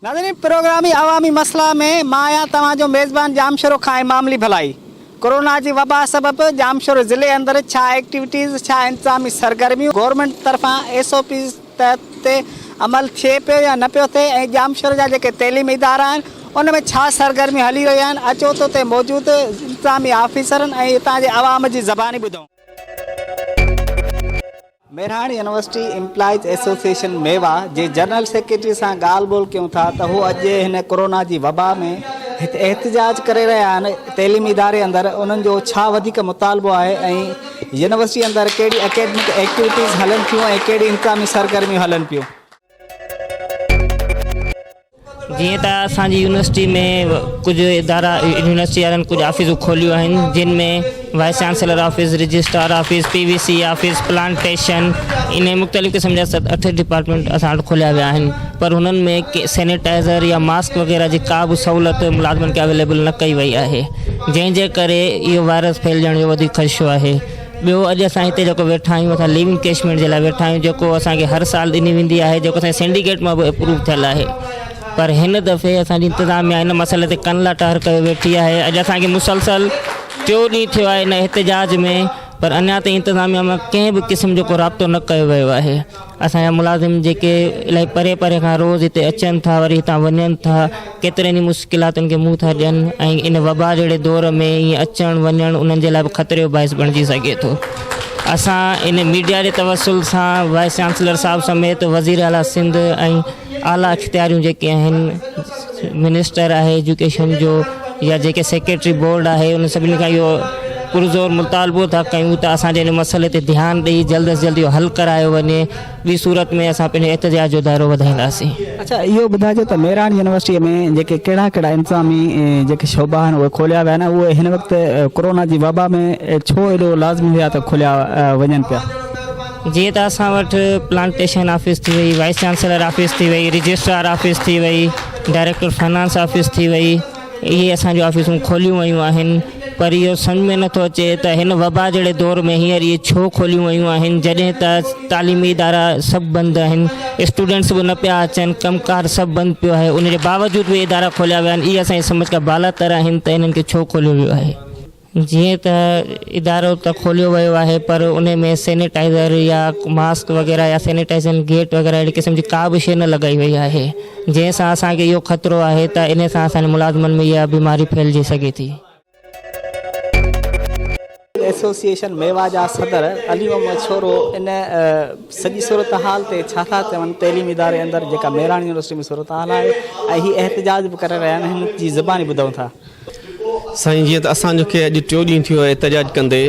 ناظرين پروگرام عوامي مسئلا ۾ مان آهيان توهان جو ميزبان ڄامشورو کان امام علي ڀلائي. ڪورونا جي وبا سبب ڄامشورو ضلعي اندر ڇا ايڪٽيوٽيز ڇا انتظامي سرگرميون گورنمينٽ طرفان ايس او پيز تحت تي عمل ٿئي پيو يا نه پيو ٿئي ۽ ڄامشورو جا جيڪي تعليمي ادارا آهن ان ۾ ڇا سرگرميون هلي رهيون آهن اچو ته اتي موجود انتظامي آفيسرن ۽ اتان جي عوام جي زباني ٻڌون. مهراڻ يونيورسٽي ايمپلائيز ايسوسيئيشن ميوا جي جنرل سيڪريٽري سان ڳالهه ٻولهه ڪيون ٿا ته هو اڄ هن ڪورونا جي وبا ۾ هت احتجاج ڪري رهيا آهن تعليمي اداري اندر انهن جو ڇا وڌيڪ مطالبو آهي ۽ يونيورسٽي اندر ڪهڙي اڪيڊمڪ ايڪٽيوٽيز هلن ٿيون ۽ ڪهڙي انتظامي سرگرميون هلن پيون. جيئن ته اسان جي يونيورسٽي ۾ ڪجهه ادارا يونيورسٽي وارن ڪجهه آفيسون کوليون آهن جن ۾ vice chancellor office registrar office P V C office plantation ان مختلف قسم جا ست اٺ ڊپارٽمينٽ اسان وٽ کوليا ويا آهن پر هنن ۾ سينيٽائزر يا ماسڪ وغيره جي ڪا به سهولت ملازمن کي اويليبل نه ڪئي وئي آهي جنهن جي ڪري اهو وائرس ڦهلجڻ جو وڌيڪ خدشو آهي ٻيو اڄ اسان هتي جيڪو ويٺا آهيون اسان ليو انڪيشمينٽ جي لاء ويٺا آهيون جيڪو اسان کي هر سال ڏني ويندي آهي جيڪو اسان جي سنڊيڪيٽ مان به اپروو ٿيل آهي پر هن دفعي اسان جي انتظاميا ان مسئلي تي ڪن لاء ٽهر ڪيو ويٺي آهي اڄ اسان کي مسلسل ٽيو ڏينهن ٿيو آهي ان احتجاج ۾ پر اڃا تائين انتظاميا مان ڪنهن به قسم جو ڪو رابطو نه ڪيو ويو آهي اسان جا ملازم جيڪي الاهي پري پري کان روز هتي اچن ٿا وري هتان وڃن ٿا ڪيترين ئي مشڪلاتن کي منهن ٿا ڏين ۽ ان وبا جهڙي دور ۾ ائين اچڻ وڃڻ انهن جي لاء به خطري جو باعث بڻجي سگهي ٿو اسان ان ميڊيا جي توسل سان وائس چانسلر صاحب سميت وزير اعليٰ سنڌ ۽ اعليٰ اختياريون جيڪي آهن منسٽر آهي ايجوڪيشن جو يا جيڪي سيڪريٽري بورڊ آهي ان سڀني کان اهو پرزور مطالبو ٿا ڪيون ته اسان جي ان مسئلي تي ڌيان ڏئي جلد از جلد اهو حل ڪرايو وڃي ٻي صورت ۾ اسان پنهنجي احتجاج جو دائرو وڌائينداسين. اڇا اهو ٻڌائجو ته مهراڻ يونيورسٽيء ۾ جيڪي ڪهڙا ڪهڙا انتظامي جيڪي شعبا آهن اهي کوليا ويا آهن اهي هن وقت ڪورونا جي وبا ۾ ڇو ايڏو لازمي هيا ته کوليا وڃن پيا؟ جيئن ته اسان وٽ پلانٽيشن آفيس ٿي وئي، وائيس چانسلر آفيس ٿي وئي، رجسٽرار آفيس ٿي وئي، ڊائريڪٽر فنانس آفيس ٿي وئي، اهي اسان جون آفيسون کوليون ويون آهن پر اهو سمجهه ۾ نٿو اچي ته هن وبا جهڙي دور ۾ هينئر اهي ڇو کوليون ويون آهن جڏهن ته تعليمي ادارا سڀ بند آهن اسٽوڊنٽس به نه پيا اچن ڪم ڪار سڀ بند پيو آهي ان جي باوجود به ادارا کوليا ويا آهن اهي اسان جي سمجهه کان بالاتر آهن ته انهن کي ڇو کوليو ويو آهي. جيئن ته ادارو ته کوليو ويو آهي پر ان ۾ سينيٽائزر يا ماسڪ وغيره يا سينيٽائزن گيٽ وغيره اهڙي قسم جي ڪا به شيء نه لڳائي وئي آهي جنهن سان اسان کي اهو خطرو آهي ته ان سان اسان جي ملازمن ۾ اها بيماري ڦهلجي سگهي ٿي. ايسوسيئيشن ميوا جا صدر علي محمد شورو ان سڄي صورتحال تي ڇا ٿا چون تعليمي اداري اندر جيڪا مهراڻ يونيورسٽي ۾ صورتحال آهي ۽ هي احتجاج به ڪري رهيا آهن هن جي زباني ٻڌون ٿا. سائين جيئن ته اسان جو کي اڄ ٽيون ڏينهن ٿيو آهي احتجاج ڪندي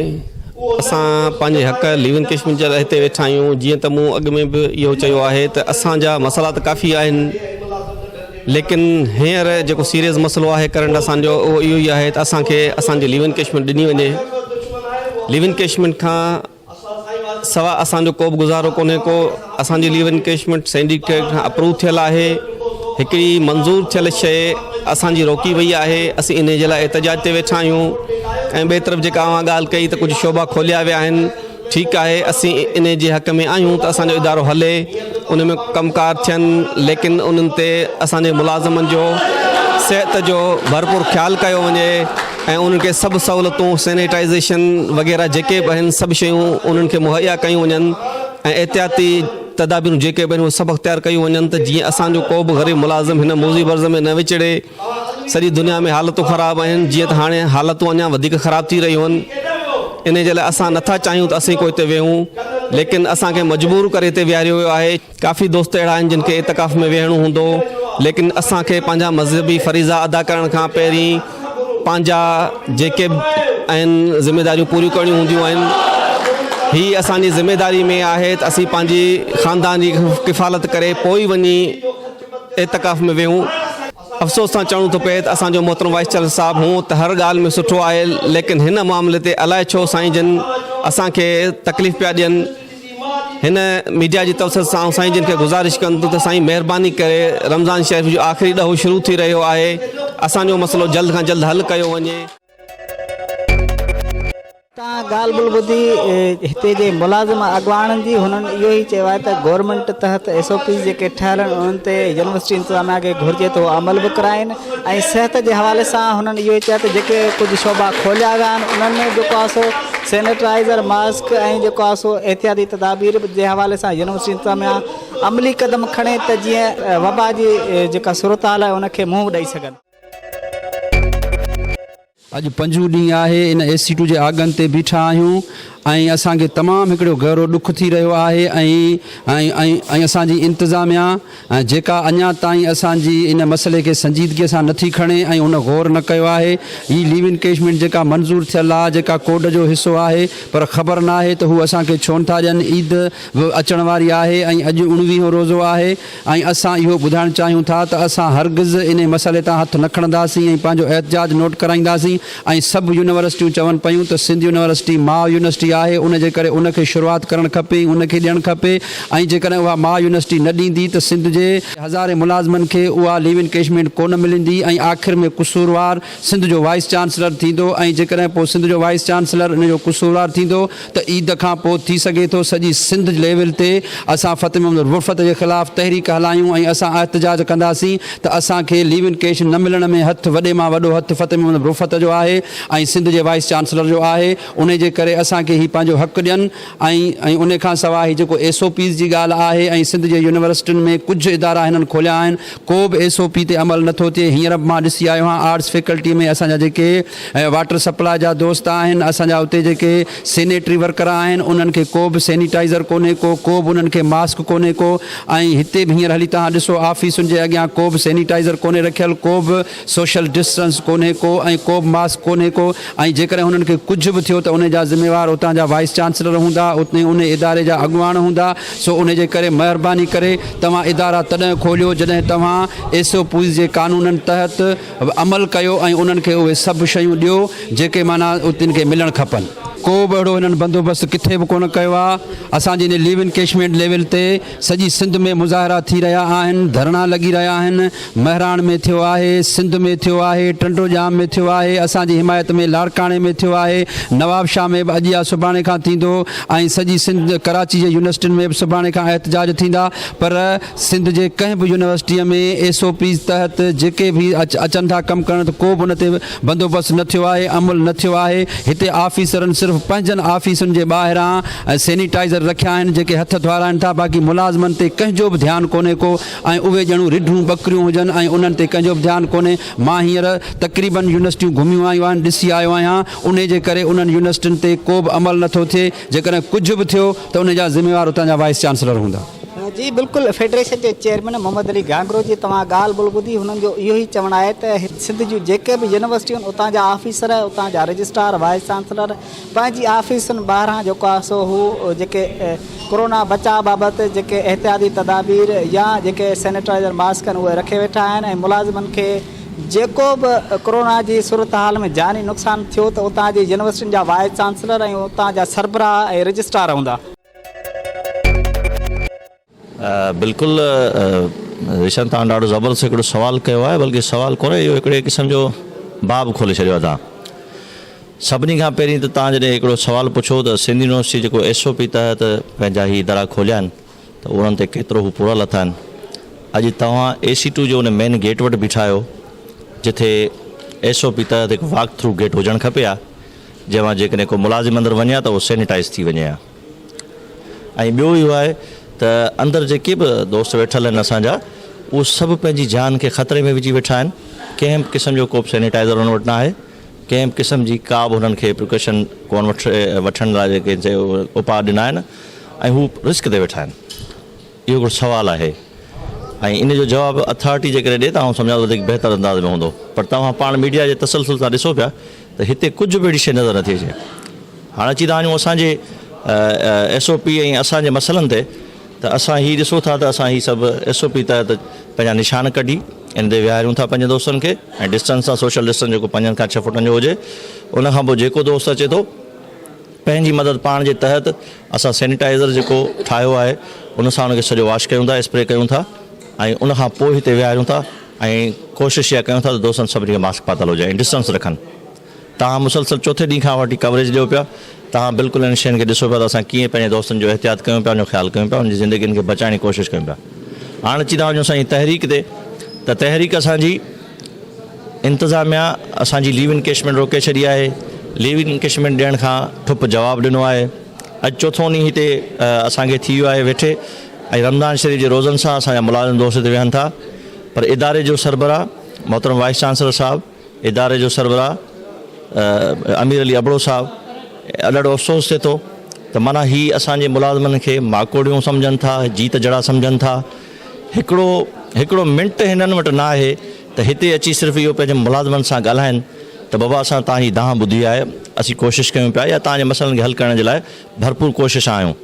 اسان پنهنجي حق ليون ڪشمير جي لاء هتي ويٺا آهيون جيئن ته مون اڳ ۾ به اهو چيو آهي ته اسان جا مسئلا ته ڪافي آهن ليڪن هينئر جيڪو سيريس مسئلو آهي ڪرنٽ اسان جو اهو اهو ئي آهي ته اسان کي اسان جي ليون ڪشمير ڏني وڃي ليون ڪشمير کان سوا اسان جو ڪو به گذارو ڪونهي ڪو اسان جي ليو انڪيشمينٽ سينڊيڪيٽ کان اپروو ٿيل آهي هڪڙي منظور ٿيل شيء اسان جي روڪي وئي آهي اسين انهي جي لاء احتجاج تي ويٺا آهيون ۽ ٻئي طرف جيڪا اوهان ڳالهه ڪئي ته ڪجهه شعبا کوليا ويا آهن ٺيڪ آهي اسين انهي جي حق ۾ آهيون ته اسان جو ادارو هلي ان ۾ ڪم ڪار ٿين ليڪن انهن تي اسان جي ملازمن جو صحت جو ڀرپور خيال ڪيو وڃي ۽ انهن کي سڀ سهولتون سينيٽائيزيشن وغيره جيڪي به آهن سڀ شيون انهن کي مهيا ڪيون وڃن ۽ احتياطي تدابيرون جيڪي به آهن اهي سڀ اختيار ڪيون وڃن ته جيئن اسان جو ڪو به غريب ملازم هن موذي مرض ۾ نه وچڙي سڄي دنيا ۾ حالتون خراب آهن جيئن ته هاڻي حالتون اڃا وڌيڪ خراب ٿي رهيون آهن انهي جي لاء اسان نٿا چاهيون ته اسين ڪو هتي ويهون ليڪن اسان کي مجبور ڪري هتي ويهاريو ويو آهي. ڪافي دوست اهڙا آهن جن کي اعتڪاف ۾ ويهڻو هوندو ليڪن اسان کي پنهنجا مذهبي فريضا ادا ڪرڻ کان پهرين پنهنجا جيڪي به آهن ذميداريون پوريون ڪرڻيون هونديون آهن هي اسان جي ذميداري ۾ آهي ته اسين پنهنجي خاندان جي ڪفالت ڪري پوء ئي وڃي اعتڪاف ۾ ويهون افسوس سان چوڻو ٿو پئي ته اسان جو محترم وائيس چانسلر صاحب هون ته هر ڳالهه ۾ سٺو آهي ليڪن هن معاملي تي الائي ڇو سائين جن اسان کي تڪليف پيا ڏين هن ميڊيا جي توسط سان آئون سائين جن کي گذارش ڪندس ته سائين مهرباني ڪري رمضان شريف جو آخري ڏهو شروع ٿي رهيو آهي اسان جو مسئلو جلد کان جلد حل ڪيو وڃي. تان ڳالهه ٻولهه ٻڌي هتي جي ملازم اڳواڻن جي هنن اهو ئي چيو آهي ته گورنمينٽ تحت ايس او پيز جيڪي ٺهيل آهن انهن تي يونيورسٽي انتظاميا کي گهرجي ته اهو عمل به ڪرائين ۽ صحت جي حوالي سان هنن اهو ئي چيو ته جيڪي ڪجهه شعبا کوليا ويا آهن انهن ۾ جيڪو آهي سو سينيٽرائيزر ماسڪ ۽ جيڪو آهي سو احتياطي تدابير جي حوالي سان يونيورسٽي انتظاميا عملي قدم کڻي ته جيئن وبا جي جيڪا صورتحال آهي ان کي منهن ڏئي سگهن. اڄ پنجون ڏينهن آهي ان اي سي ٽو جي آڳن تي بيٺا آهيون ۽ اسان کي تمام هڪڙو گهرو ڏک ٿي رهيو آهي ۽ ۽ ۽ اسان جي انتظاميا جيڪا اڃا تائين اسان جي ان مسئلي کي سنجيدگي سان نٿي کڻي ۽ ان غور نه ڪيو آهي هي ليو انڪيشمينٽ جيڪا منظور ٿيل آهي جيڪا ڪوڊ جو حصو آهي پر خبر ناهي ته هو اسان کي ڇو نٿا ڏين عيد به اچڻ واري آهي ۽ اڄ اڻويهون روزو آهي ۽ اسان اهو ٻڌائڻ چاهيون ٿا ته اسان هرگز انهي مسئلي تان هٿ نه کڻنداسين ۽ پنهنجو احتجاج نوٽ ڪرائينداسين ۽ سڀ يونيورسٽيون چون پيون ته سنڌ يونيورسٽي ماء يونيورسٽي آهي ان جي ڪري ان کي شروعات ڪرڻ کپي ۽ ان کي ڏيڻ کپي ۽ جيڪڏهن اها ماء يونيورسٽي نه ڏيندي ته سنڌ جي هزارين ملازمن کي اها ليو انڪيشمينٽ ڪونه ملندي ۽ آخر ۾ قصوروار سنڌ جو وائيس چانسلر ٿيندو ۽ جيڪڏهن پوء سنڌ جو وائيس چانسلر ان جو قصوروار ٿيندو ته عيد کان پوء ٿي سگهي ٿو سڄي سنڌ ليول تي اسان فتح محمد غرفت جي خلاف تحريڪ هلايون ۽ اسان احتجاج ڪنداسين ته اسان کي ليو انڪيش نه ملڻ ۾ هٿ وڏي مان وڏو هٿ فتح محمد غرفت جو آهي ۽ سنڌ جي وائيس چانسلر جو آهي انهي جي ڪري اسان کي هي پنهنجو حق ڏين ۽ ۽ انهي کان سواء هي جيڪو ايس او پيز جي ڳالهه آهي ۽ سنڌ جي يونيورسٽين ۾ ڪجهه ادارا هنن کوليا آهن ڪو به ايس او پي تي عمل نٿو ٿئي هينئر به مان ڏسي آيو آهيان آرٽس فيڪلٽي ۾ اسان جا جيڪي واٽر سپلاء جا دوست آهن اسان جا اتي جيڪي سينيٽري ورڪر آهن انهن کي ڪو به سينيٽائيزر ڪونهي ڪو ڪو به انهن کي ماسڪ ڪونهي ڪو ۽ هتي به هينئر هلي توهان ڏسو آفيسن جي اڳيان ڪو به سينيٽائيزر ڪونهي رکيل ڪو به سوشل ڊسٽنس ڪونهي ڪو ۽ ڪو به ماسڪ ڪونهي ڪو ۽ جيڪڏهن انهن کي ڪجهه به ٿيو ته انهي جا ذميوار اتان جا وائيس چانسلر هوندا اتي انهي اداري جا اڳواڻ هوندا سو انهي جي ڪري مهرباني ڪري توهان ادارا تڏهن کوليو جڏهن توهان ايس او پيز جي قانونن تحت عمل ڪيو ۽ انهن کي اهي سڀ شيون ڏيو جيڪي معنيٰ اتن کي ملڻ کپن. ڪو به اهڙو هنن بندوبست ڪٿي به ڪونه ڪيو آهي. اسان جي ان ليو انڪيشمينٽ ليول تي سڄي سنڌ ۾ مظاهرا ٿي رهيا آهن، ڌرڻا لڳي رهيا آهن، مهراڻ ۾ ٿيو آهي، سنڌ ۾ ٿيو آهي، ٽنڊو ڄام ۾ ٿيو آهي، اسان جي حمايت ۾ لاڙڪاڻي ۾ ٿيو آهي، نوابشاهه ۾ به اڄ يا سڀاڻي کان ٿيندو ۽ سڄي سنڌ ڪراچي جي يونيورسٽين ۾ به سڀاڻي کان احتجاج ٿيندا پر سنڌ جي ڪنهن به يونيورسٽيء ۾ ايس او پيز تحت جيڪي به اچن ٿا ڪم ڪرڻ ته ڪو به ان تي بندوبست نه ٿيو آهي، عمل نه ٿيو آهي، هتي آفيسرن صرف پنهنجن آفيسن جي ٻاهران سينيٽائيزر رکيا آهن جيڪي هٿ ڌوارائن ٿا باقي ملازمن تي ڪنهن جو به ڌيان ڪونهي ڪو ۽ اهي ڄڻو رڍون ٻڪريون هجن ۽ انهن تي ڪنهن جو به ڌيان ڪونهي مان هينئر تقريبن يونيورسٽيون گهميون آيون آهن ڏسي آيو آهيان انهي جي ڪري انهن يونيورسٽين تي ڪو به عمل نه ٿو ٿئي جيڪڏهن ڪجهه به ٿيو ته انهي جا ذميوار اتان جا وائيس چانسلر هوندا. جي بلڪل فيڊريشن جي چيئرمين محمد علي گهانگهرو جي توهان ڳالهه ٻولهه ٻڌي هنن جو اهو ئي چوڻ آهي ته سنڌ جون جيڪي به يونيورسٽيون آهن اتان جا آفيسر اتان جا رجسٽرار وائيس چانسلر پنهنجي آفيسن ٻاهران جيڪو آهي سو هو جيڪي ڪورونا بچاء بابت جيڪي احتياطي تدابير يا جيڪي سينيٽائزر ماسڪ آهن اهي رکي ويٺا آهن ۽ ملازمن کي جيڪو به ڪورونا جي صورتحال ۾ جاني نقصان ٿيو ته اتان جي يونيورسٽين جا وائيس چانسلر ۽ اتان جا سربراهه ۽ رجسٽرار هوندا. بلڪل ريشم توهان ڏاڍو زبردست هڪڙو سوال ڪيو آهي بلڪه سوال ڪونهي اهو هڪڙي قسم جو باب کولي ڇڏيو آهي توهان سڀني کان پهرين ته توهان جڏهن هڪڙو سوال پڇو ته سنڌ يونيورسٽي جيڪو ايس او پي تحت پنهنجا هي ادارا کوليا آهن ته انهن تي ڪيترو هو پورا لٿا آهن اڄ توهان اي سي ٽو جو ان مين گيٽ وٽ بيٺا آهيو جتي ايس او پي تحت هڪ واڪ ٿرو گيٽ هجڻ کپي ها جنهن مان جيڪڏهن ڪو ملازم اندر وڃي ها ته اهو سينيٽائز ٿي وڃي ها ۽ ٻيو اهو آهي ته اندر جيڪي به دوست ويٺل آهن اسان جا اهي سڀ پنهنجي جان کي خطري ۾ وجهي ويٺا آهن ڪنهن به قسم جو ڪو به سينيٽائزر انهن وٽ نه آهي ڪنهن به قسم جي ڪا به انهن کي پريڪاشن ڪونه وٺڻ لاء جيڪي اپاء ڏنا آهن ۽ هو رسڪ تي ويٺا آهن اهو هڪڙو سوال آهي ۽ ان جو جواب اٿارٽي جيڪڏهن ڏي ته آئون سمجهان ٿو وڌيڪ بهتر انداز ۾ هوندو پر توهان پاڻ ميڊيا جي تسلسل سان ڏسو پيا ته هتي ڪجهه به اهڙي شيء نظر نٿي اچي هاڻ اچي ٿا وڃون اسان جي ايس او پي ۽ اسان جي مسئلن تي ته اسان هي ڏسو ٿا ته اسان هي سڀ ايس او پي تحت پنهنجا نشان ڪڍي ان تي ويهاريون ٿا پنهنجي دوستن کي ۽ ڊسٽنس سان سوشل ڊسٽنس جيڪو پنجن کان ڇهه فوٽن جو هجي ان کان پوء جيڪو دوست اچي ٿو پنهنجي مدد پاڻ جي تحت اسان سينيٽائيزر جيڪو ٺاهيو آهي ان سان ان کي سڄو واش ڪيون ٿا اسپري ڪيون ٿا ۽ ان کان پوء هتي ويهاريون ٿا ۽ ڪوشش اها ڪيون ٿا ته دوستن سڀني کي ماسڪ پاتل هجي ۽ ڊسٽنس رکن. توهان مسلسل چوٿين ڏينهن کان وٺي ڪوريج ڏيو پيا، توهان بلڪل انهن شين کي ڏسو پيا ته اسان ڪيئن پنهنجي دوستن جو احتياط ڪيون پيا، ان جو خيال ڪيون پيا، انهن جي زندگين کي بچائڻ جي ڪوشش ڪيون پيا. هاڻ اچي ٿا وڃون اسان جي تحريڪ تي ته تحريڪ اسان جي انتظاميا اسان جي ليو انڪيشمينٽ روڪي ڇڏي آهي، ليو انڪيشمينٽ ڏيڻ کان ٺپ جواب ڏنو آهي. اڄ چوٿون ڏينهن هتي اسان کي ٿي ويو آهي ويٺي ۽ رمضان شريف جي روزن سان اسان جا ملازم دوست هتي ويهن ٿا پر اداري جو سربراهه محترم وائيس چانسلر صاحب اداري جو سربراهه امير علي ابڙو صاحب ڏاڍو افسوس ٿئي ٿو ته معنيٰ هي اسان جي ملازمن کي ماڪوڙيون سمجهن ٿا جيت جڙا سمجهن ٿا هڪڙو هڪڙو منٽ هنن وٽ نه آهي ته هتي اچي صرف اهو پنهنجي ملازمن سان ڳالهائن ته بابا اسان توهان جي دانهن ٻڌي آهي اسين ڪوشش ڪيون پيا يا توهان جي مسئلن کي حل ڪرڻ جي لاء ڀرپور ڪوشش آهيون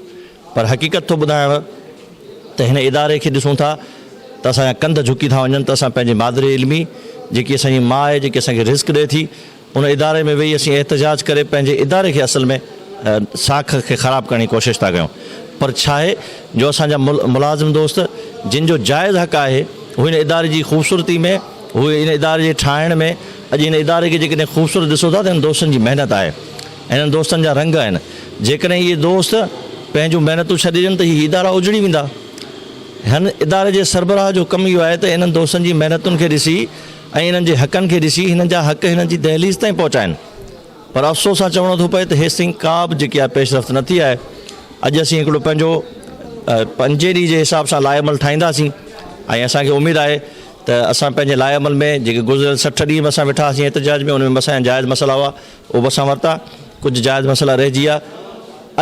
پر حقيقت ٿو ٻڌايانو ته هن اداري کي ڏسون ٿا ته اسان جا ڪنڌ جهڪي ٿا وڃن ته اسان پنهنجي مادري علمي جيڪي اسان جي ماء آهي جيڪي اسان کي رزق ڏئي ٿي ان اداري ۾ ويهي اسين احتجاج ڪري پنهنجي اداري کي اصل ۾ ساک کي خراب ڪرڻ جي ڪوشش ٿا ڪيون پر ڇاهي جو اسان جا ملازم دوست جن جو جائز حق آهي هو هن اداري جي خوبصورتي ۾ هو هن اداري جي ٺاهڻ ۾ اڄ هن اداري کي جيڪڏهن خوبصورت ڏسو ٿا ته هن دوستن جي محنت آهي هنن دوستن جا رنگ آهن جيڪڏهن اهي دوست پنهنجون محنتون ڇڏي ڏين ته هي ادارا اجڙي ويندا هن اداري جي سربراهه جو ڪم اهو آهي ته انهن دوستن جي محنتن کي ڏسي ۽ انهن جي حقن کي ڏسي هنن جا حق هنن جي دهليز تائين پهچائن پر افسوس سان چوڻو ٿو پئي ته هيستائين ڪا به جيڪي آهي پيش رفت نه ٿي آهي اڄ اسين هڪڙو پنهنجو پنجين ڏينهن جي حساب سان لاء عمل ٺاهينداسين ۽ اسان کي اميد آهي ته اسان پنهنجي لاء عمل ۾ جيڪي گذريل 60 ڏينهن به اسان ويٺا هئاسين احتجاج ۾ ان ۾ اسان جا جائز مسئلا هئا اهي به اسان ورتا ڪجهه جائز مسئلا رهجي ويا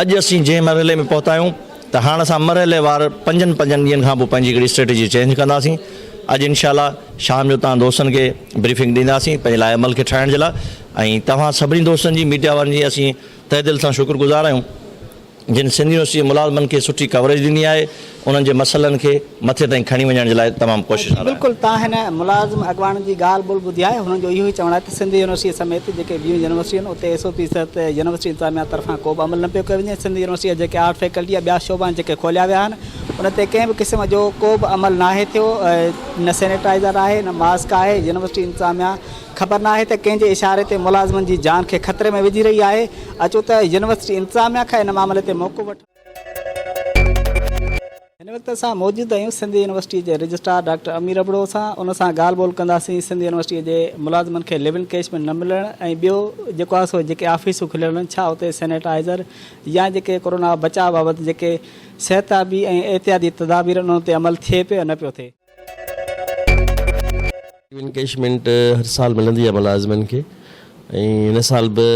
اڄ اسين جنهن مرحلي ۾ پهتا آهيون ته هاڻ اسان مرحلي وار پنجن پنجن ڏينهن کان پوء پنهنجي هڪڙي اسٽريٽجي چينج ڪنداسين. اڄ انشاء الله شام جو توهان دوستن کي بريفنگ ڏينداسين پنهنجي لاء عمل کي ٺاهڻ جي لاء ۽ توهان سڀني دوستن جي ميڊيا وارن جي اسين تهه دل سان شڪر گذار آهيون جن سنڌ يونيورسٽي جي ملازمن کي سٺي ڪوريج ڏني آهي انهن جي مسئلن کي مٿي تائين کڻي وڃڻ جي لاء تمام ڪوشش جي بلڪل توهان هن ملازم اڳواڻن جي ڳالهه ٻولهه ٻڌي آهي هنن جو اهو ئي چوڻ آهي ته سنڌ يونيورسٽي سميت جيڪي ٻيون يونيورسٽيون آهن اتي ايس او پيز تحت يونيورسٽي انتظاميا طرفان ڪو به عمل نه پيو ڪيو وڃي سنڌ يونيورسٽي جا جيڪي آرٽ فيڪلٽي يا ٻيا شعبا آهن جيڪي کوليا ويا آهن ان تي ڪنهن به قسم جو ڪو به عمل ناهي ٿيو نه سينيٽائزر آهي نه ماسڪ آهي يونيورسٽي انتظاميا خبر ناهي ته ڪنهن جي اشاري تي ملازمن جي جان کي خطري ۾ وجهي رهي آهي اچو ته يونيورسٽي انتظاميا کان ان معاملي تي موقف وٺون. هن وقت اسان موجود آهيون سنڌ يونيورسٽي جي رجسٽرار ڊاڪٽر امير ابڙو سان ان سان ڳالهه ٻولهه ڪنداسين سنڌ يونيورسٽي جي ملازمن کي ليو انڪيشمينٽ نه ملڻ ۽ ٻيو جيڪو آهي سو جيڪي آفيسون کليل آهن ڇا اتي سينيٽائزر يا جيڪي ڪورونا بچاء بابت جيڪي صحتيابي ۽ احتياطي تدابير آهن انهن تي عمل ٿئي پيو يا نه پيو ٿئي. انڪيشمينٽ هر سال ملندي آهي ملازمن کي ۽ هن سال به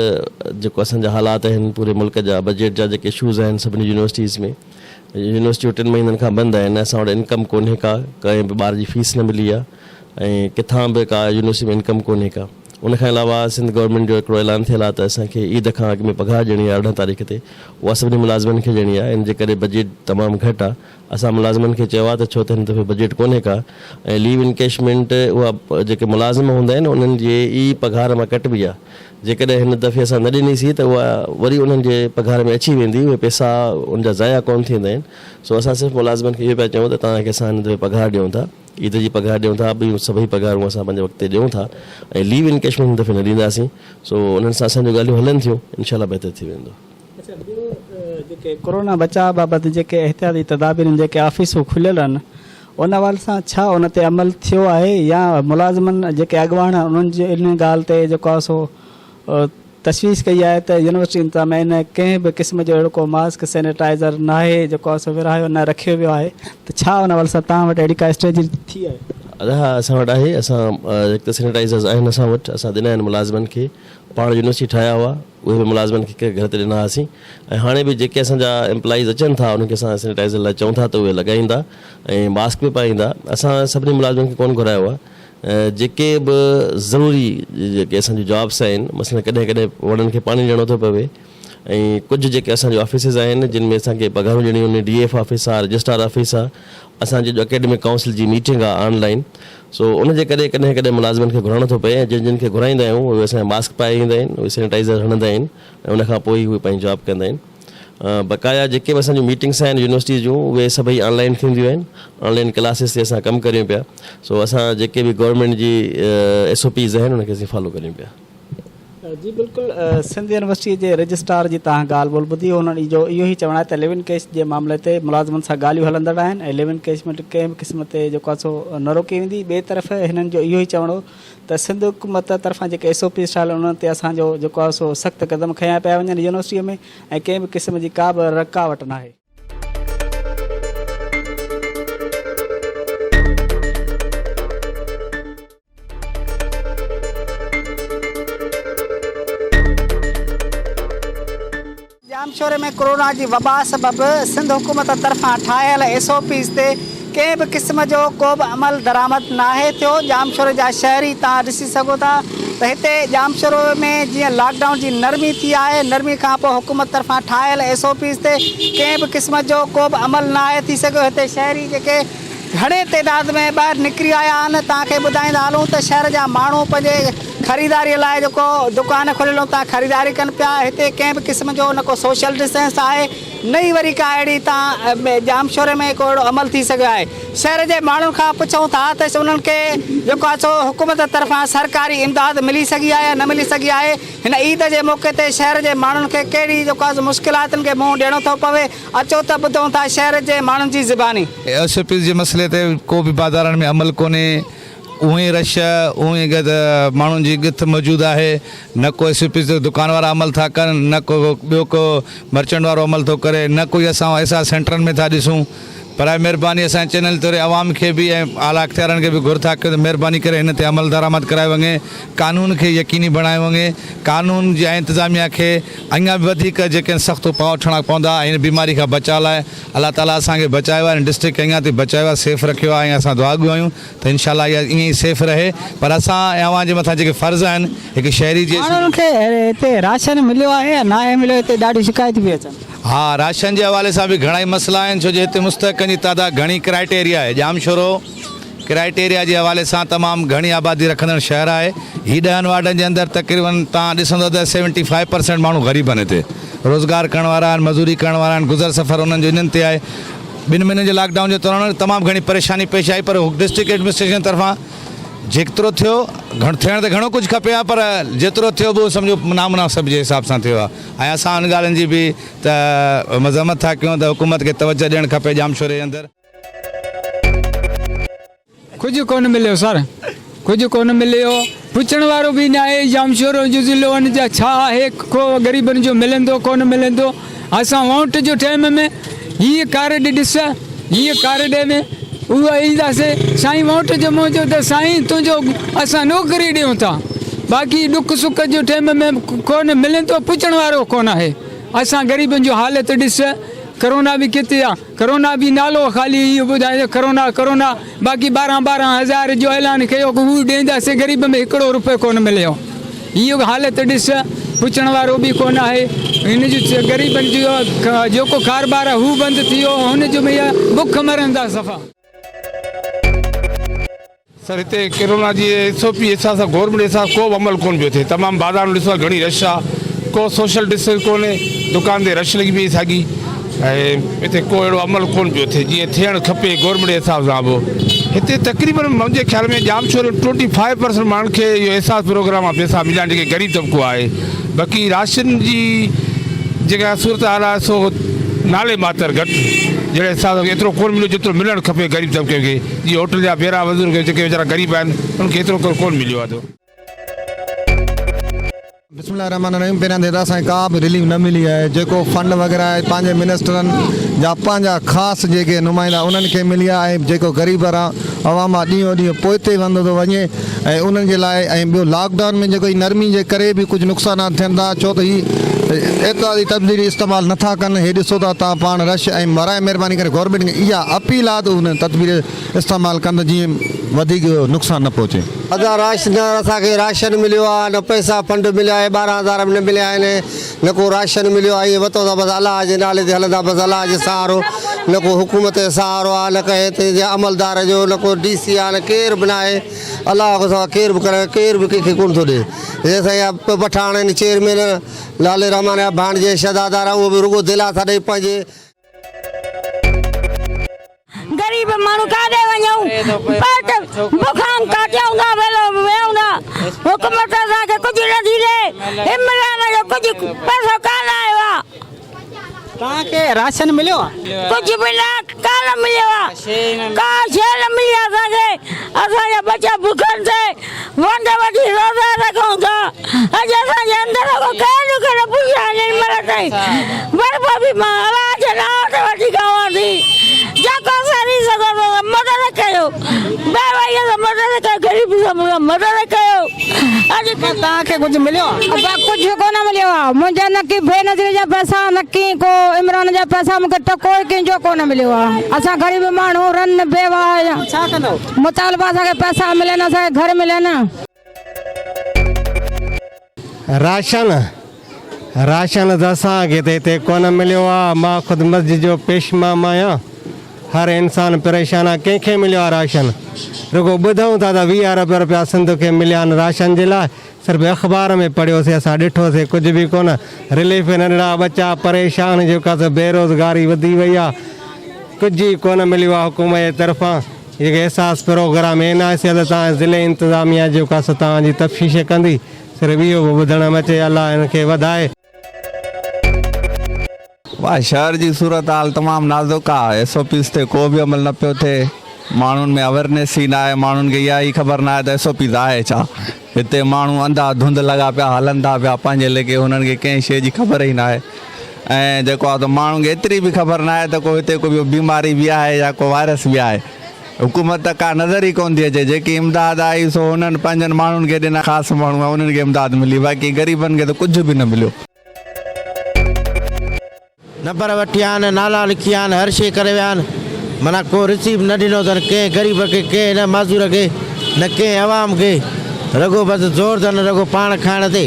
جيڪو اسان جا حالات آهن پوري ملڪ جا بجيٽ جا جيڪي اشوز آهن سڀني يونيورسٽيز ۾ يونيورسٽيون ٽن مهينن کان بند آهن اسان وٽ انڪم ڪونهي ڪا ڪنهن به ٻار جي فيس نه ملي آهي ۽ ڪٿان به ڪا يونيورسٽي ۾ انڪم ڪونهي ڪا ان کان علاوه سنڌ گورنمينٽ جو هڪڙو اعلان ٿيل آهي ته اسان کي عيد کان اڳ ۾ پگهار ڏيڻي آهي 18 تاريخ تي اها سڀني ملازمن کي ڏيڻي آهي ان جي ڪري بجيٽ تمام گهٽ آهي اسان ملازمن کي چيو آهي ته ڇو ته هن دفعي بجيٽ ڪونهي ڪا ۽ ليو انڪيشمينٽ اها جيڪي ملازم هوندا آهن انهن جي ئي پگهار مان ڪٽبي آهي جيڪڏهن هن دفعي اسان نه ڏني سين ته اها وري انهن جي پگهار ۾ اچي ويندي اهي پئسا ان جا ضايع ڪونه ٿيندا آهن سو اسان صرف ملازمن کي اهو پيا چئون ته توهان کي اسان هن دفعي پگهار ڏيون ٿا عيد جي پگهار ڏيون ٿا ٻيون سڀئي پگهارون اسان پنهنجي وقت تي ڏيون ٿا ۽ ليو انڪيشمينٽ هن دفعي نه ڏينداسين سو انهن سان اسان جون ڳالهيون هلن ٿيون انشاء الله بهتر ٿي ويندو. اڇا ٻيو جيڪي ڪورونا بچاء بابت جيڪي احتياطي تدابير آهن جيڪي آفيسون کليل آهن ان حوالي سان ڇا ان تي عمل ٿيو آهي يا ملازمن جيڪي اڳواڻ آهن انهن جي ان ڳالهه تي جيڪو آهي سو تشويش ڪئي آهي ته يونيورسٽي انتظاميا ان ڪنهن به قسم جو اهڙو ڪو ماسڪ سينيٽائزر ناهي جيڪو آهي سو ورهايو نه رکيو ويو آهي ته ڇا ان حوالي سان توهان وٽ اهڙي ڪا اسٽريٽجي ٿي آهي؟ ادا ها اسان وٽ آهي اسان هڪ ته سينيٽائزرز آهن اسان وٽ اسان ڏنا آهن ملازمن کي پاڻ يونيورسٽي ٺاهيا هئا اهي به ملازمن کي هڪ گهر تي ڏنا هئاسين ۽ هاڻي به جيڪي اسان جا ايمپلائيز اچن ٿا انهن کي اسان سينيٽائزر لاء چئون ٿا ته اهي لڳائيندا ۽ ماسڪ به پائيندا اسان سڀني ملازمن کي ڪونه گهرايو آهي جيڪي به ضروري جيڪي اسان جون جابس آهن مثلاً ڪڏهن ڪڏهن وڻن کي پاڻي ڏيڻو ٿو پوي ۽ ڪجهه جيڪي اسان جون آفيسز آهن جن ۾ اسان کي پگهارون ڏيڻيون آهن ڊي ايف آفيس آهي رجسٽرار آفيس آهي اسان جي اڪيڊمڪ ڪائونسل جي ميٽنگ آهي آن لائن سو ان جي ڪري ڪڏهن ڪڏهن ملازمن کي گهرائڻو ٿو پئي ۽ جن جن کي گهرائيندا آهيون اهي اسان جا ماسڪ پائي ايندا آهن اهي سينيٽائزر هڻندا آهن ۽ ان کان پوء ئي اهي پنهنجي جاب ڪندا آهن بقايا جيڪي به اسان جون ميٽنگس آهن يونيورسٽي جون اهي سڀئي آن لائن ٿينديون آهن آن لائن ڪلاسز تي اسان ڪم ڪريون پيا سو اسان جيڪي به گورنمينٽ جي ايس او پيز آهن ان کي اسين فالو ڪريون پيا. جي بلڪل سنڌ يونيورسٽي جي رجسٽرار جي توهان ڳالهه ٻولهه ٻڌي انهن جو اهو ئي چوڻ آهي ته ليون ڪيش جي معاملي تي ملازمن سان ڳالهيون هلندڙ آهن ۽ ليون ڪيشمينٽ ڪنهن به قسم تي جيڪو آهي سو نه روڪي ويندي ٻئي طرف هنن جو اهو ئي چوڻ هو ته سنڌ حڪومت طرفان جيڪي ايس او پيز ٺاهيل آهن انهن تي اسان جو جيڪو آهي سو سخت قدم کنيا پيا وڃن يونيورسٽي ۾ ۽ ڪنهن به قسم جي ڪا به رڪاوٽ ناهي. ڄامشوري ۾ ڪورونا جي وبا سبب سنڌ حڪومت طرفان ٺاهيل ايس او پيز تي ڪنهن به قسم جو ڪو به عمل درآمد ناهي ٿيو، ڄامشوري جا شهري توهان ڏسي سگهو ٿا ته هتي ڄامشورو ۾ جيئن لاڪ ڊائون جي نرمي ٿي آهي، نرمي کانپوء حڪومت طرفان ٺاهيل ايس او پيز تي ڪنهن به قسم جو ڪو به عمل ناهي ٿي سگهيو، هتي شهري جيڪي گهڻي تعداد ۾ ٻاهر نڪري آيا آهن، توهان کي ٻڌائيندا هلون ته شهر جا ماڻهو پنهنجي خريداري لاء جيڪو دڪان کوليل اتان خريداري ڪن پيا، هتي ڪنهن به قسم جو نه ڪو سوشل ڊسٽنس آهي نه ئي وري ڪا اهڙي هتان ڄامشوري ۾ ڪو اهڙو عمل ٿي سگهيو آهي، شهر جي ماڻهن کان پڇون ٿا ته انهن کي جيڪو آهي سو حڪومت طرفان سرڪاري امداد ملي سگهي آهي يا نه ملي سگهي آهي، هن عيد جي موقعي تي شهر جي ماڻهن کي ڪهڙي جيڪو آهي سو مشڪلاتن کي منهن ڏيڻو ٿو پوي، اچو ته ٻڌون ٿا شهر جي ماڻهن جي زباني. ايس او پيز جي مسئلي تي ڪو به بازارن ۾ عمل ڪونهي، اونهي ئي رش، اونهي ئي گد ماڻهن جي ڳٿ موجود آهي، نه ڪو ايس او پيز تي دڪان وارا عمل ٿا ڪن، نه ڪو ٻيو ڪو مرچنٽ وارو عمل ٿو ڪري، نه ڪوئي اسان احساس سينٽرن ۾ ٿا ڏسون. براء مهرباني اسان جي چينل توڙي عوام کي به ۽ اعليٰ اختيارن کي به گهر ٿا ڪيون ته مهرباني ڪري هن تي عمل درآمد ڪرايو وڃي، قانون کي يقيني بڻايو وڃي، قانون جي ۽ انتظاميا کي اڃا به وڌيڪ جيڪي آهن سخت اپاء وٺڻا پوندا ۽ هن بيماري کان بچاء لاء الله تعالي اسان کي بچايو آهي هن ڊسٽرڪٽ کي اڃا تائين بچايو آهي سيف رکيو آهي ۽ اسان دعاڳو آهيون ته انشاء الله اها ائين ئي سيف رهي پر اسان ۽ اوهان جي مٿان جيڪي فرض آهن هڪ شهري جي ماڻهن کي هتي راشن مليو آهي يا ناهي مليو هتي ڏاڍيون شڪايتون پيون اچن. ها راشن جي حوالي سان به گهڻائي مسئلا آهن ڇو جو هتي مستحقن جي تعداد گهڻي ڪرائيٽيريا آهي ڄامشورو ڪرائيٽيريا جي حوالي سان تمام گهڻي آبادي رکندڙ شهر آهي هي ڏهن وارڊن جي اندر تقريبن توهان ڏسندو ته سيونٽي فائيو پرسينٽ ماڻهو غريب آهن هتي روزگار ڪرڻ وارا آهن مزوري ڪرڻ وارا آهن گذر سفر انهن جو انهن تي آهي ٻن مهينن جي لاڪ ڊائون جي دوران تمام گهڻي پريشاني پيش آئي پر ڊسٽرڪٽ ايڊمنسٽريشن طرفان جيترو ٿيو گهڻ ٿيڻ ته گهڻو ڪجهه کپي ها پر جيترو ٿيو به سمجهو نامناسب جي حساب سان ٿيو آهي ۽ اسان ان ڳالهين جي به ته مذمت ٿا ڪيون ته حڪومت کي توجه ڏيڻ کپي ڄامشوري جي اندر. ڪجهه ڪونه مليو سر ڪجهه ڪونه مليو پڇڻ وارو به ناهي ڄامشورو جو ضلعو ان جا ڇا آهي ڪو غريبن جو ملندو ڪونه ملندو اسان ووٽ جو ٽيم ۾ هيء ڪارڊ ڏس هيء ڪارڊ ۾ اهو اينداسي سائين ووٽ جو منهنجو ته سائين تنهنجو اسان نوڪري ڏيون ٿا باقي ڏک سک جو ٽيم ۾ ڪونه ملندو پڇڻ وارو ڪونه آهي اسان غريبن جو حالت ڏس ڪرونا به ڪٿي آ ڪرونا به نالو خالي اهو ٻڌائي ڪرونا ڪرونا باقي 12 12 هزار جو اعلان ڪيو هو ڏينداسي غريب ۾ هڪڙو روپيو ڪونه مليو هيء حالت ڏس، پڇڻ وارو به ڪونه آهي. هن جو غريبن جو جيڪو ڪاروبار آهي هو بند ٿي ويو، هن جو به بک مرندا صفا. سر هتي ڪرونا جي ايس او پي حساب سان گورنمينٽ حساب ڪو به عمل ڪون پيو ٿئي تمام بازار ۾ ڏسو ته گهڻي رش آ ڪو سوشل ڊسٽنس ڪونهي دڪان تي رش لڳي پئي ساڳي ۽ هتي ڪو اهڙو عمل ڪونه پيو ٿئي جيئن ٿيڻ کپي گورنمينٽ جي حساب سان به هتي تقريبن منهنجي خيال ۾ ڄامشوري ۾ ٽوئنٽي فائيو پرسنٽ ماڻهن کي اهو احساس پروگرام مان پئسا مليا آهن جيڪي غريب طبقو آهي باقي راشن جي جيڪا صورت حال آهي سو نالي ماتر گهٽ جهڙي حساب سان ايترو ڪونه مليو جيترو ملڻ کپي غريب طبقي کي جيئن هوٽل جا بيرا بزرگ جيڪي ويچارا غريب آهن انهن کي ايترو ڪونه مليو آهي. بسم الله الرحمن الرحيم پهريان ته اسان کي ڪا به رليف نه ملي آهي جيڪو فنڊ وغيره آهي پنهنجي منسٽرن جا پنهنجا خاص جيڪي نمائندا انهن کي ملي آهي ۽ جيڪو غريب عوام آهي ڏينهون ڏينهن پوئتي وڌندو ٿو وڃي ۽ انهن جي لاء ۽ ٻيو لاڪ ڊائون ۾ جيڪو هي نرمي جي ڪري به ڪجهه نقصانات ٿين ٿا ڇو ته هي اعتراضي تبديلي استعمال نٿا ڪن هي ڏسو ٿا تان پاڻ رش ۽ براء مهرباني ڪري گورنمينٽ کي اها اپيل آهي ته ان تدبير استعمال ڪن ته جيئن وڌيڪ نقصان نه پهچي. ادا راشن نه اسان کي راشن مليو آ نه پئسا فنڊ مليا آهي 12 هزار به نه مليا آهن نه ڪو راشن مليو آ ائين وتون ٿا بس الله جي نالي تي هلندا بس الله جي سهارو نه ڪو حڪومت جو سهارو آ نه ڪنهن هتي جي عملدار جو نه ڪو ڊي سي آ نه ڪير به ناهي الله کان سوا ڪير به ڪرڻ ڪير به ڪنهن کي ڪونه ٿو ڏي هي سائين اها پٺاڻ آهن چيئرمين لالي رحمان جا ڀاڻجي شهزادا اهو به رڳو دلاسا ڏئي پنهنجي غريب ماڻهو ڪاڏي وڃون پيٽ بکان ڪاٽيون ٿا ويهون ٿا حڪومت اسان کي ڪجهه نٿي ڏي. عمران جو ڪجهه پئسو ڪانه آيو آ. توهان کي راشن مليو آ؟ ڪجهه به نه ڪانه مليو آ. ڪا شيء نه ملي آ اسان کي. اسان جا ٻچا بکن تي ونڊ وٺي روزا رکون ٿا. اڄ اسان جي اندر کان ڪنهن ڏک نه پڇيو آهي هن مهل تائين. برف به مان الله جي نانء تي وٺي کاوان ٿي. جيڪو سري سگهندو ته مدد ڪيو. بيوهيء سان مدد ڪيو غريب سان مدد ڪيو. اڄ توهان کي ڪجهه مليو آ؟ ابا ڪجهه ڪونه مليو آ. منهنجا نه ڪي بينظير جا پئسا نه ڪي ڪو عمران جا پئسا مونکي ٽڪو ئي ڪنهن جو ڪونه مليو آ. اسان غريب ماڻهو رن بيواهه آهيون. ڇا ڪندؤ؟ مطالبا اسان کي پئسا ملن اسان کي گهر ملن. راشن راشن ته اسان کي ته هتي ڪونه مليو آ مان خود مسجد جو پيش امام آهيان هر انسان پريشان آ ڪنهن کي مليو آ راشن رڳو ٻڌون ٿا ته 20 ارب رپيا سنڌ کي مليا آهن راشن جي لاء صرف اخبار ۾ پڙهيوسي اسان ڏٺوسي ڪجهه به ڪونه رليف ننڍڙا ٻچا پريشان جيڪا سو بيروزگاري وڌي وئي آ ڪجهه ئي ڪونه مليو آ حڪومت جي طرفان جيڪي احساس پروگرام اين آء سي تان ضلعي انتظاميا جيڪا سو توهان جي تفتيش ڪندي صرف اهو به ٻڌڻ م اچي الله هن کي وڌائي. واهه شهر جي صورتحال تمام نازڪ آ ايس او پيز تي ڪو به عمل نه پيو ٿئي ماڻهن ۾ اويرنيس ئي ناهي ماڻهن کي اها ئي خبر ناهي ته ايس او پيز آهي ڇا هتي ماڻهو انڌا ڌنڌ لڳا پيا هلن ٿا پيا پنهنجي ليکي هنن کي ڪنهن شيء جي خبر ئي ناهي ۽ جيڪو آ ته ماڻهن کي ايتري به خبر ناهي ته ڪو هتي ڪو ٻيو بيماري به آهي يا ڪو وائرس به آهي حڪومت ته ڪا نظر ئي ڪونه ٿي اچي، جيڪي امداد آئي سو هنن پنهنجن ماڻهن کي ڏنا، خاص ماڻهو آهن انهن کي امداد ملي، باقي غريبن کي ته ڪجهه به نه مليو. نمبر وٺي آيا آهن، نالا لکي آيا آهن، هر شيء ڪري ويا آهن، معنيٰ ڪو رسيپ نه ڏنو اٿن ڪنهن غريب کي، ڪنهن نه معذور کي، نه ڪنهن عوام کي، رڳو بس زور اٿن رڳو پاڻ کائڻ تي،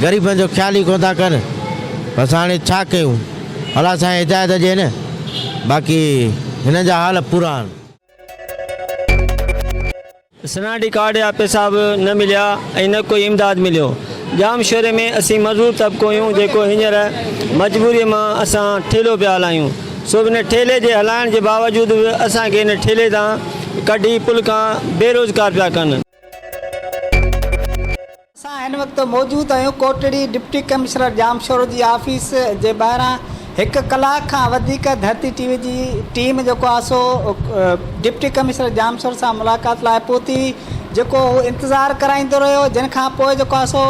غريبن جو خيال ئي ڪونه ٿا ڪن، بس هاڻي ڇا ڪيون. الله سائين هدايت ڏي نه باقي هنن جا حال پورا آهن. سناٽي ڪارڊ جا پئسا به نه مليا ۽ نه ڪوئي امداد مليو. ڄامشوري ۾ اسين مزور طبقو آهيون جيڪو هينئر مجبوري مان اسان ٺيلهو پيا هلايون سو به ان ٺيلهي جي هلائڻ جي باوجود به اسان کي ان ٺيلهي تان ڪڍي پل کان بيروزگار پيا ڪن. اسان هن وقت موجود آهيون ڪوٽڙي ڊپٽي ڪمشنر ڄامشورو جي آفيس جي ٻاهران هڪ ڪلاڪ کان وڌيڪ ڌرتي ٽي وي جي ٽيم جيڪو آهي سو ڊپٽي ڪمشنر ڄامشورو سان ملاقات لاء پهتي هئي جيڪو هو انتظار ڪرائيندو رهيو جنهن کان پوء جيڪو آهي سو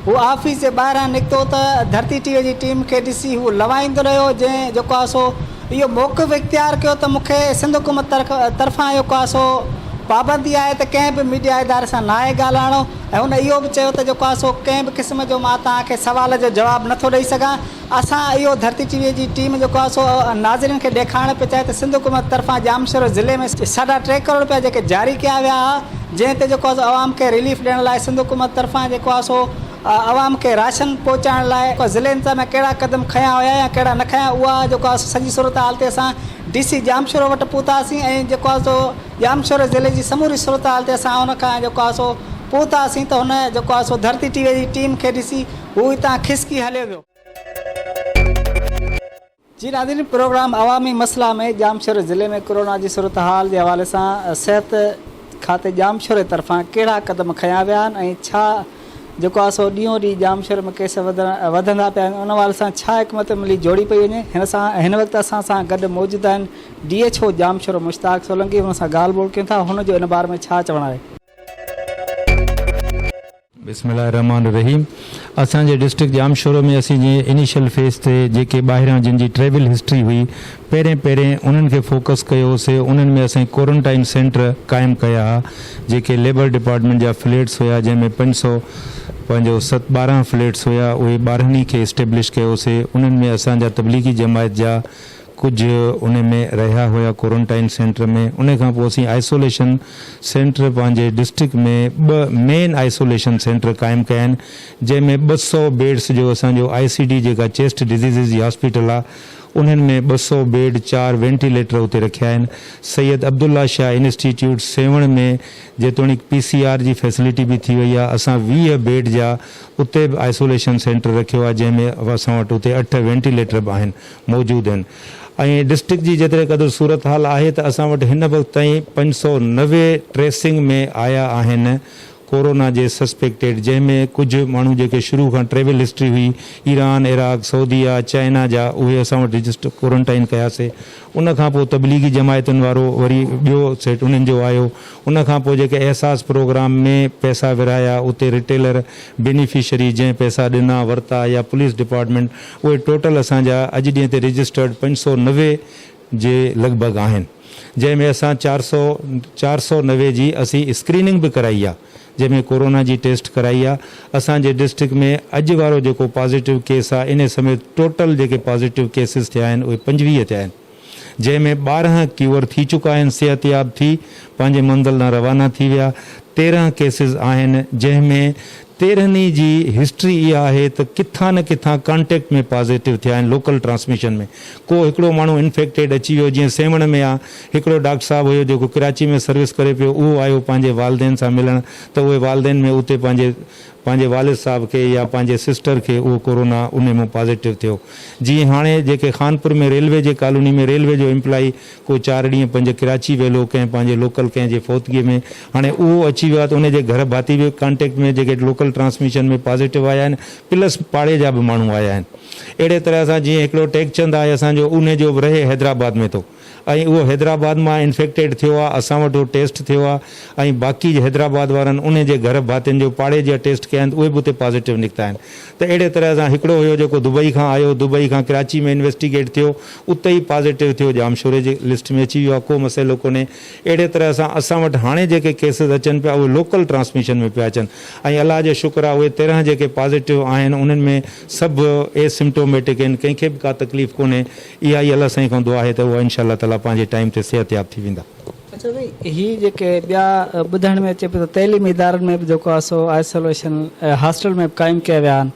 هو آفيس جي ٻاهران نڪتو ته ڌرتي ٽي وي جي ٽيم کي ڏسي هو لوائيندو رهيو جنهن جيڪو آهي سو اهو موقف اختيار ڪيو ته مون کي سنڌ حڪومت طرفان جيڪو آهي سو پابندي آهي ته ڪنهن به ميڊيا اداري سان ناهي ڳالهائڻو ۽ هن اهو به چيو ته جيڪو آهي سو ڪنهن به قسم جو مان توهان کي سوال جو جواب نه ٿو ڏئي سگهان. اسان اهو ڌرتي ٽي وي جي ٽيم جيڪو آهي سو ناظرين کي ڏيکارڻ پئي چاهي ته سنڌ حڪومت طرفان ڄامشورو ضلعي ۾ ساڍا ٽي ڪروڙ رپيا جيڪي جاري ڪيا ويا ها جنهن تي جيڪو آهي سو عوام کي رليف ڏيڻ لاء سنڌ حڪومت طرفان جيڪو آهي سو عوام کي راشن پهچائڻ لاء ضلعي انتظاميا ڪهڙا قدم کنيا هيا يا ڪهڙا نه کنيا اها جيڪو آهي سو سڄي صورتحال تي اسان ڊي سي ڄامشورو وٽ پهتاسين ۽ جيڪو آهي سو ڄامشوري ضلعي جي سموري صورتحال تي اسان ان کان جيڪو آهي سو پهتاسين ته هن جيڪو آهي سو ڌرتي ٽي وي جي ٽيم کي ڏسي هو هتان کسڪي هليو ويو. جي ناظرين پروگرام عوامي مسئلا ۾ ڄامشوري ضلعي ۾ ڪورونا جي صورتحال جي حوالي سان صحت کاتي ڄامشوري طرفان ڪهڙا قدم کنيا ويا آهن ۽ ڇا جيڪو آهي سو ڏينهون ڏينهن ڄامشوري ۾ ڪيس وڌندا پيا وڃن ان حوالي سان ڇا حڪمت عملي جوڙي پئي وڃي هن سان هن وقت اسان سان گڏ موجود آهن D H O Jamshoro Mushtaq Solangi هن سان ڳالهه ٻولهه ڪيون ٿا هن جو ان باري ۾ ڇا چوڻ آهي. بسم الله الرحمٰن الرحيم اسان جي ڊسٽرڪٽ ڄامشورو ۾ اسين جنهن انيشل فيز تي جيڪي ٻاهريان جن جي ٽريول هسٽري هئي پهرين پهرين انهن کي فوڪس ڪيو سي انهن ۾ اسين ڪورنٽائن سينٽر قائم ڪيا ها جيڪي ليبر ڊپارٽمينٽ جا فليٽس هيا جنهن ۾ 500 پنهنجو ست 12 فليٽس هيا اهي 12 ئي کي اسٽيبلش ڪيو سي انهن ۾ اسان جا تبليغي جماعت جا ڪجهه ان ۾ رهيا هيا ڪورنٽائن سينٽر ۾ ان کان پوء اسين آئسوليشن سينٽر پنهنجي ڊسٽرڪٽ ۾ ٻه مين آئسوليشن سينٽر قائم ڪيا آهن جنهن ۾ 200 بيڊس جو اسان جو آء سي ڊي جيڪا چيسٽ ڊزيزز جي هاسپيٽل آهي انهن ۾ 200 بيڊ چار وينٽيليٽر اتي رکيا آهن سيد عبدالله شاهه انسٽيٽيوٽ سيوهڻ ۾ جيتوڻيڪ پي سي آر جي فيسلٽي به ٿي وئي آهي اسان 20 بيڊ جا اتي به آئسوليشن سينٽر رکيو آهي جنهن ۾ اسان وٽ اتي اٺ وينٽيليٽر به آهن موجود آهن ۽ ڊسٽرڪٽ جي جيتري قدر صورتحال آهي ته اسان وٽ هن وقت تائين 590 ٽريسنگ ۾ آيا آهن. ڪورونا جي سسپيڪٽيڊ جنهن ۾ ڪجهه ماڻهو جيڪي شروع کان ٽريول هسٽري هئي ايران، عراق، سعوديه، چائنا جا اهي اسان وٽ رجسٽر ڪورنٽائن ڪياسي ان کان پوء تبليغي جماعتن وارو وري ٻيو سيٽ انهن جو آيو ان کان پوء جيڪي احساس پروگرام ۾ پئسا ورهايا اتي ريٽيلر بينيفشري جنهن پئسا ڏنا ورتا يا پوليس ڊپارٽمينٽ اهي ٽوٽل اسان جا اڄ ڏينهن تي رجسٽرڊ 590 جي لڳ ڀڳ آهن جنهن ۾ اسان 400 490 جي اسين اسڪريننگ به ڪرائي آ جنهن ۾ ڪورونا جي ٽيسٽ ڪرائي آ اسان جي ڊسٽرڪٽ ۾ اڄ وارو جيڪو پازيٽو ڪيس آ انهي سميت ٽوٽل جيڪي پازيٽو ڪيسز ٿيا آهن اهي 25 ٿيا آهن جنهن ۾ 12 ڪيور ٿي چڪا آهن صحتياب ٿي پنهنجي منزل ڏانهن روانا ٿي ويا 13 ڪيسز آهن جنهن ۾ 13 ئي جي هسٽري اها آهي ته ڪٿان نه ڪٿان ڪانٽيڪٽ ۾ پازيٽو ٿيا آهن لوڪل ٽرانسميشن ۾ ڪو هڪڙو ماڻهو انفيڪٽيڊ اچي ويو جيئن سيوهڻ ۾ آ هڪڙو ڊاڪٽر صاحب هيو جيڪو ڪراچي ۾ سروس ڪري پيو اهو آيو پنهنجي والدين سان ملڻ ته اهي والدين ۾ اتي پنهنجي پنهنجي والد صاحب کي يا پنهنجي سسٽر کي اهو ڪورونا انهي مون پازيٽو ٿيو جيئن هاڻي جيڪي خانپور ۾ ريلوي جي ڪالوني ۾ ريلوي جو امپلائي ڪو چار ڏينهن پنج ڪراچي ويل هو ڪنهن پنهنجي لوڪل ڪنهن جي فوتگي ۾ هاڻي اهو اچي ويو آهي ته انهي جي گهر ڀاتي به ڪانٽيڪٽ ۾ جيڪي لوڪل ٽرانسميشن ۾ پازيٽو آيا آهن پلس پاڙي جا به ماڻهو آيا آهن اهڙي طرح سان جيئن هڪڙو ٽيڪچند آهي اسان جو انهي جو به رهي حيدرآباد ۾ ٿو ۽ اهو حيدرآباد مان انفيڪٽيڊ ٿيو آهي اسان وٽ اهو ٽيسٽ ٿيو آهي ۽ باقي حيدرآباد وارن انهي جي گهر ڀاتين جو پاڙي جا ٽيسٽ ڪيا آهن ته اهي به اتي پازيٽو نڪتا آهن ته اهڙي طرح سان هڪڙو هيو جيڪو دبئي کان آيو دبئي کان ڪراچي ۾ انويسٽيگيٽ ٿيو اتي ئي پازيٽو ٿيو ڄامشوري جي لسٽ ۾ اچي ويو آهي ڪو مسئلو ڪونهي اهڙي طرح سان اسان وٽ هاڻي جيڪي ڪيسز اچن پيا اهي لوڪل ٽرانسميشن ۾ پيا اچن ۽ الله جو شڪر آهي اهي 13 جيڪي پازيٽو آهن انهن ۾ سڀ اي سمپٽوميٽڪ آهن ڪنهن کي به ڪا تڪليف ڪونهي اها ئي الله سائين کان دعا آهي ته اها انشاء الله تعالي پنهنجي ٽائيم تي صحتياب ٿي ويندا. اڇا سائين هي جيڪي ٻيا ٻڌڻ ۾ اچي پيو ته تعليمي ادارن ۾ به جيڪو آهي سو آئسوليشن هاسٽل ۾ به قائم ڪيا ويا آهن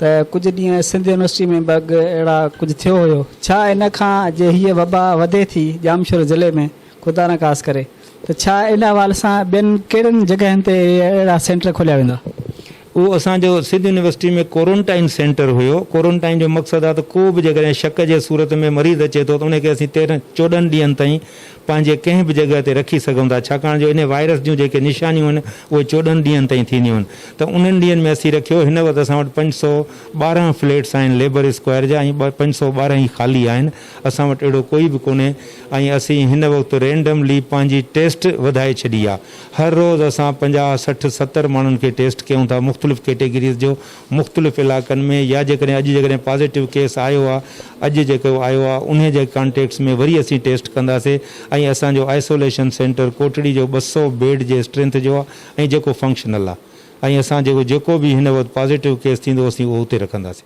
ته ڪجهه ڏينهن سنڌ يونيورسٽي ۾ به اڳ اهڙا ڪجهه ٿيو هيو ڇا ان کان جي هيء وبا وڌي ٿي ڄامشورو ضلعي ۾ خدا نه خاص ڪري ته ڇا ان حوالي سان ٻين ڪهڙين جڳهين تي اهڙا سينٽر کوليا ويندا؟ اهو اسان جو سنڌ يونيورسٽي ۾ ڪورنٽائن سينٽر هيو ڪورنٽائن جو مقصد آهي ته ڪو به جيڪڏهن شڪ جي صورت ۾ مريض اچي ٿو ته ان کي اسين تيرنهن چوڏهن ڏينهن تائين پنهنجي ڪنهن به جڳهه تي رکي سگهون ٿا ڇاڪاڻ جو انهي وائرس جون جيڪي نشانيون آهن اهي 14 ڏينهن تائين ٿينديون آهن ته انهن ڏينهن ۾ اسين رکيو هن وقت اسان وٽ 512 فليٽس آهن ليبر اسڪوائر جا ۽ 512 ئي خالي آهن اسان وٽ اهڙو ڪوئي به ڪونهي ۽ اسين هن وقت رينڊملي پنهنجي ٽيسٽ وڌائي ڇڏي آهي هر روز اسان 50 60 70 ماڻهن کي ٽيسٽ ڪيون ٿا مختلف ڪيٽيگريز جو مختلف علائقن ۾ يا جيڪڏهن اڄ جيڪڏهن پازيٽو ڪيس آيو آ اڄ جيڪو آيو آ انهي جي ڪانٽيڪٽس ۾ وري اسين ٽيسٽ ڪنداسي ۽ اسان جو آئسوليشن سينٽر ڪوٽڙي جو 200 بيڊ جي اسٽرينٿ جو آ ۽ جيڪو فنڪشنل آ ۽ اسان جيڪو جيڪو به هن وقت پازيٽو ڪيس ٿيندو اسين اهو اتي رکنداسي.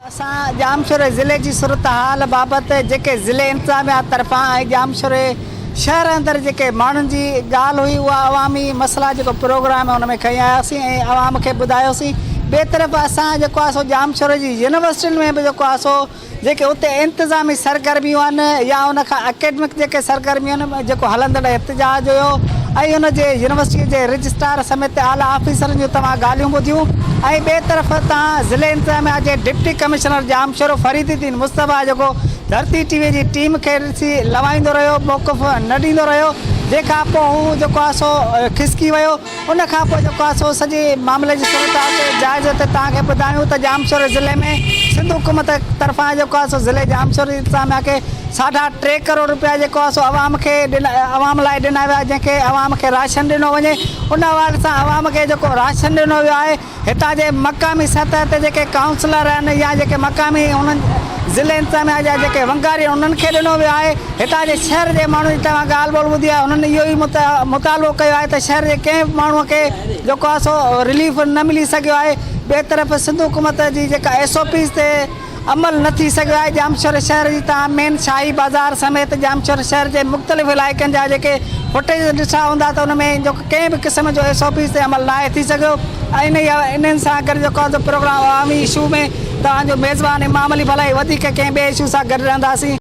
اسان ڄامشوري ضلعي جي صورتحال بابت جيڪي ضلعي انتظاميا طرفان ۽ ڄامشوري شهر اندر جيڪي ماڻهن جي ڳالهه هئي اها عوامي مسئلا جيڪو پروگرام ان ۾ کڻي آياسين ۽ عوام کي ٻڌايوسين ٻئي طرف اسان جيڪو آهي سو ڄامشوري جي يونيورسٽين ۾ به جيڪو آهي سو جيڪي اتي انتظامي سرگرميون آهن يا ان کان اڪيڊمڪ جيڪي سرگرميون آهن جيڪو هلندڙ احتجاج هيو ۽ ان جي يونيورسٽي جي رجسٽرار سميت اعليٰ آفيسرن جون توهان ڳالهيون ٻڌيون ۽ ٻئي طرف تان ضلعي انتظاميا جي ڊپٽي ڪمشنر ڄامشورو فريد الدين مصطفيٰ جيڪو ڌرتي ٽي وي جي ٽيم کي ڏسي لوائيندو رهيو موقف نه ڏيندو رهيو جنهن کان پوء هو جيڪو آهي سو کسڪي ويو. ان کان پوء جيڪو آهي سو سڄي معاملي جي صورتحال تي جائزو تي توهان کي ٻڌايون ته ڄامشوري ضلعي ۾ سنڌ حڪومت طرفان جيڪو آهي سو ضلعي ڄامشوري جي انتظاميا کي ساڍا ٽي ڪروڙ روپيا جيڪو آهي سو عوام کي عوام لاء ڏنا ويا جنهن کي عوام کي راشن ڏنو وڃي ان حوالي سان عوام کي جيڪو راشن ڏنو ويو آهي هتان جي مقامي سطح تي جيڪي ڪائونسلر آهن يا جيڪي مقامي انهن ضلعي انتظاميا جا جيڪي ونگاري آهن انهن کي ڏنو ويو آهي. هتان جي شهر جي ماڻهن جي توهان ڳالهه ٻولهه ٻڌي آهي انهن اهو ئي مطالبو ڪيو آهي ته شهر جي ڪنهن به ماڻهو کي جيڪو آهي سو رليف نه ملي سگهيو آهي. ٻئي طرف سنڌ حڪومت جي جيڪا ايس او پيز تي عمل نه ٿي سگهيو آهي ڄامشوري شهر جي توهان مين شاهي بازار سميت ڄامشوري شهر جي مختلف علائقن جا جيڪي فوٽيج ڏٺا هوندا ته ان ۾ جيڪو ڪنهن به قسم جو ايس او پيز تي عمل ناهي ٿي سگهيو ۽ انهن سان گڏ جيڪو آهي پروگرام عوامي اشو ۾ توهان جو ميزبان امام علي ڀلائي وڌيڪ ڪنهن ٻئي اشو سان گڏ رهنداسين.